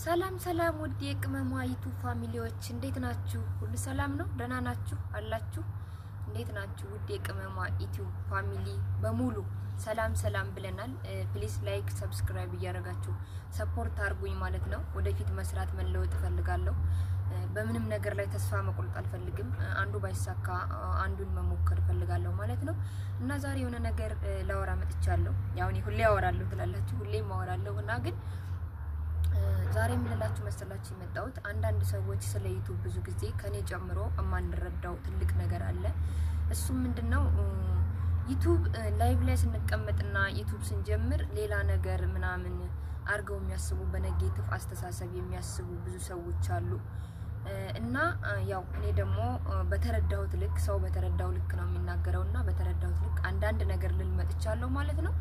ሰላም ሰላም፣ ውድ የቅመሟ YouTube family ዎች፣ እንዴት ናችሁ? ሁሉ ሰላም ነው? ደህና ናችሁ አላችሁ? እንዴት ናችሁ? ውድ የቅመሟ YouTube family በሙሉ ሰላም ሰላም ብለናል። Please like፣ subscribe እያደረጋችሁ support አድርጉኝ ማለት ነው። ወደፊት መስራት መለወጥ እፈልጋለሁ። በምንም ነገር ላይ ተስፋ መቁረጥ አልፈልግም። አንዱ ባይሳካ አንዱን መሞከር እፈልጋለሁ ማለት ነው። እና ዛሬ የሆነ ነገር ላወራ መጥቻለሁ። ያው እኔ ሁሌ አወራለሁ ትላላችሁ፣ ሁሌም አወራለሁ። እና ግን ዛሬ የምንላችሁ መሰላችሁ የመጣሁት፣ አንዳንድ ሰዎች ስለ YouTube ብዙ ጊዜ ከኔ ጨምሮ የማንረዳው ትልቅ ነገር አለ። እሱም ምንድነው? YouTube live ላይ ስንቀመጥና YouTube ስንጀምር ሌላ ነገር ምናምን አድርገው የሚያስቡ፣ በ negative አስተሳሰብ የሚያስቡ ብዙ ሰዎች አሉ። እና ያው እኔ ደግሞ በተረዳሁት ልክ፣ ሰው በተረዳው ልክ ነው የሚናገረው፣ እና በተረዳሁት ልክ አንዳንድ ነገር ልል መጥቻለሁ ማለት ነው።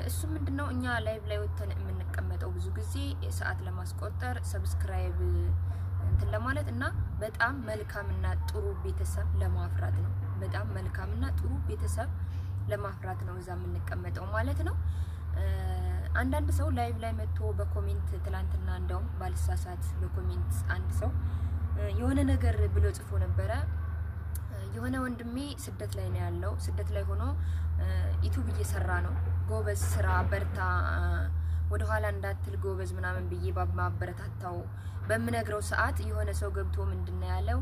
እሱ ምንድነው? እኛ live ላይ ወጥተን የምንቀመጠው ብዙ ጊዜ ሰዓት ለማስቆጠር፣ subscribe እንትን ለማለት እና በጣም መልካምና ጥሩ ቤተሰብ ለማፍራት ነው። በጣም መልካምና ጥሩ ቤተሰብ ለማፍራት ነው እዛ የምንቀመጠው ማለት ነው። አንዳንድ ሰው live ላይ መጥቶ በ comment፣ ትላንትና እንደውም ባልሳሳት በ comment አንድ ሰው የሆነ ነገር ብሎ ጽፎ ነበረ። የሆነ ወንድሜ ስደት ላይ ነው ያለው። ስደት ላይ ሆኖ YouTube እየሰራ ነው። ጎበዝ፣ ስራ፣ በርታ፣ ወደኋላ እንዳትል፣ ጎበዝ ምናምን ብዬ በማበረታታው በምነግረው ሰዓት የሆነ ሰው ገብቶ ምንድነው ያለው?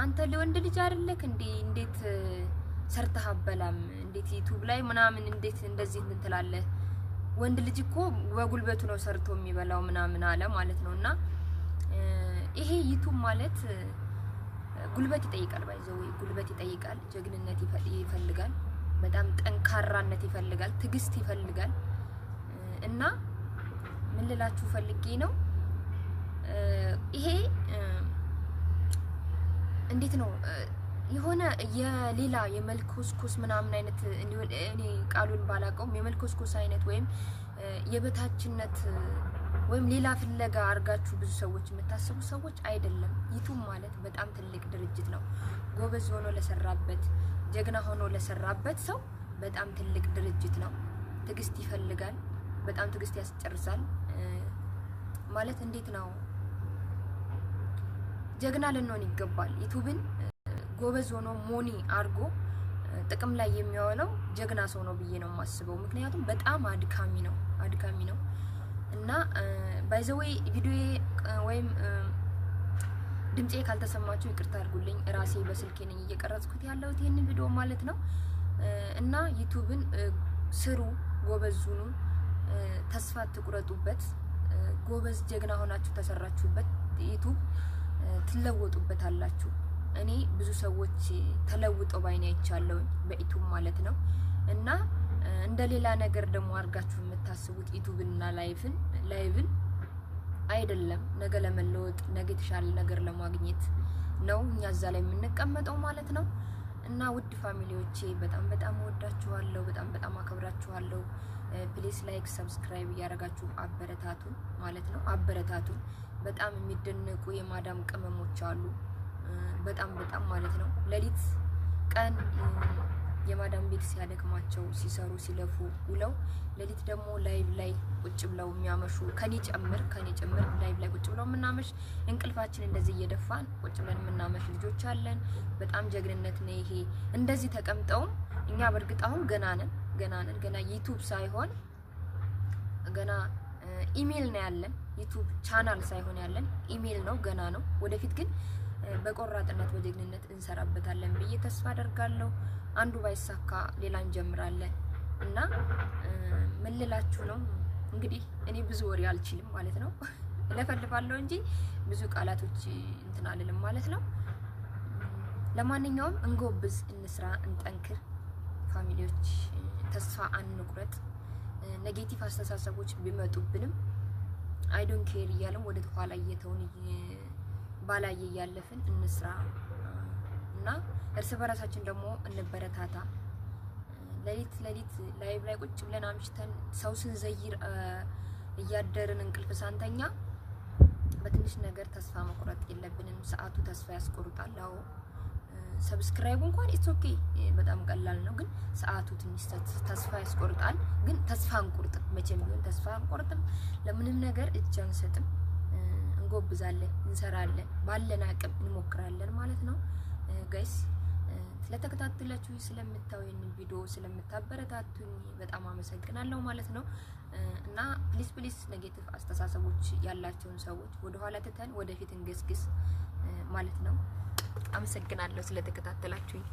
አንተ ለወንድ ልጅ አይደለክ እንዴ? እንዴት ሰርተህ አበላም? እንዴት YouTube ላይ ምናምን እንዴት እንደዚህ እንትን ትላለህ? ወንድ ልጅ እኮ በጉልበቱ ነው ሰርቶ የሚበላው ምናምን አለ ማለት ነው። እና ይሄ YouTube ማለት ጉልበት ይጠይቃል። By the way ጉልበት ይጠይቃል፣ ጀግንነት ይፈልጋል፣ በጣም ጠንካራነት ይፈልጋል፣ ትዕግስት ይፈልጋል። እና ምን ልላችሁ ፈልጌ ነው፣ ይሄ እንዴት ነው፣ የሆነ የሌላ የመልኮስኮስ ምናምን አይነት፣ እኔ ቃሉን ባላውቀውም፣ የመልኮስኮስ አይነት ወይም የበታችነት ወይም ሌላ ፍለጋ አድርጋችሁ ብዙ ሰዎች የምታስቡ ሰዎች፣ አይደለም። YouTube ማለት በጣም ትልቅ ድርጅት ነው። ጎበዝ ሆኖ ለሰራበት፣ ጀግና ሆኖ ለሰራበት ሰው በጣም ትልቅ ድርጅት ነው። ትዕግስት ይፈልጋል። በጣም ትዕግስት ያስጨርሳል። ማለት እንዴት ነው፣ ጀግና ልንሆን ይገባል። YouTube ን ጎበዝ ሆኖ money አድርጎ ጥቅም ላይ የሚያውለው ጀግና ሰው ነው ብዬ ነው የማስበው። ምክንያቱም በጣም አድካሚ ነው፣ አድካሚ ነው። እና by the way ቪዲዮ ወይም ድምፄ ካልተሰማችሁ ይቅርታ አድርጉልኝ። ራሴ በስልኬ ነኝ እየቀረጽኩት ያለሁት ይህንን ቪዲዮ ማለት ነው። እና YouTube ን ስሩ፣ ጎበዝ ሁኑ፣ ተስፋ አትቁረጡበት። ጎበዝ ጀግና ሆናችሁ ተሰራችሁበት YouTube ትለወጡበታላችሁ። እኔ ብዙ ሰዎች ተለውጠው ባይኔ አይቻለሁኝ በ YouTube ማለት ነው። እና እንደ ሌላ ነገር ደግሞ አድርጋችሁ የምታስቡት YouTube ና live ን አይደለም። ነገ ለመለወጥ፣ ነገ የተሻለ ነገር ለማግኘት ነው እኛ እዛ ላይ የምንቀመጠው ማለት ነው። እና ውድ family ዎቼ፣ በጣም በጣም እወዳችኋለሁ፣ በጣም በጣም አከብራችኋለሁ። Please like፣ subscribe እያደረጋችሁ አበረታቱን ማለት ነው። አበረታቱን። በጣም የሚደነቁ የማዳም ቅመሞች አሉ። በጣም በጣም ማለት ነው። ሌሊት ቀን የማዳም ቤት ሲያደክማቸው ሲሰሩ ሲለፉ ውለው ሌሊት ደግሞ live ላይ ቁጭ ብለው የሚያመሹ፣ ከኔ ጭምር live ላይ ቁጭ ብለው የምናመሽ፣ እንቅልፋችን እንደዚህ እየደፋን ቁጭ ብለን የምናመሽ ልጆች አለን። በጣም ጀግንነት ነው ይሄ። እንደዚህ ተቀምጠውም እኛ በእርግጥ አሁን ገና ነን፣ ገና ነን። ገና YouTube ሳይሆን ገና ኢሜል ነው ያለን። YouTube channel ሳይሆን ያለን ኢሜል ነው፣ ገና ነው። ወደፊት ግን በቆራጥነት በጀግንነት እንሰራበታለን ብዬ ተስፋ አደርጋለሁ። አንዱ ባይሳካ ሌላ እንጀምራለን። እና ምን ልላችሁ ነው እንግዲህ፣ እኔ ብዙ ወሬ አልችልም ማለት ነው። እለፈልፋለሁ እንጂ ብዙ ቃላቶች እንትን አልልም ማለት ነው። ለማንኛውም እንጎብዝ፣ እንስራ፣ እንጠንክር። Family ዎች፣ ተስፋ አንቁረጥ። Negative አስተሳሰቦች ቢመጡብንም I don't care እያለን ወደ ኋላ እየተውን፣ ባላየ እያለፍን እንስራ እና እርስ በራሳችን ደግሞ እንበረታታ። ሌሊት ሌሊት live ላይ ቁጭ ብለን አምሽተን ሰው ስንዘይር እያደርን እንቅልፍ ሳንተኛ በትንሽ ነገር ተስፋ መቁረጥ የለብንም። ሰዓቱ ተስፋ ያስቆርጣል። አዎ። Subscribe እንኳን it's okay፣ በጣም ቀላል ነው፣ ግን ሰዓቱ ትንሽ ተስፋ ያስቆርጣል። ግን ተስፋ አንቆርጥም፣ መቼም ቢሆን ተስፋ አንቆርጥም። ለምንም ነገር እጅ አንሰጥም። እንጎብዛለን፣ እንሰራለን፣ ባለን አቅም እንሞክራለን ማለት ነው። Guys፣ ስለተከታተላችሁ፣ ስለምታዩ፣ ይህንን ቪዲዮ ስለምታበረታቱኝ በጣም አመሰግናለሁ ማለት ነው። እና please please negative አስተሳሰቦች ያላቸውን ሰዎች ወደኋላ ትተን ወደፊት እንገስግስ ማለት ነው። አመሰግናለሁ ስለተከታተላችሁኝ።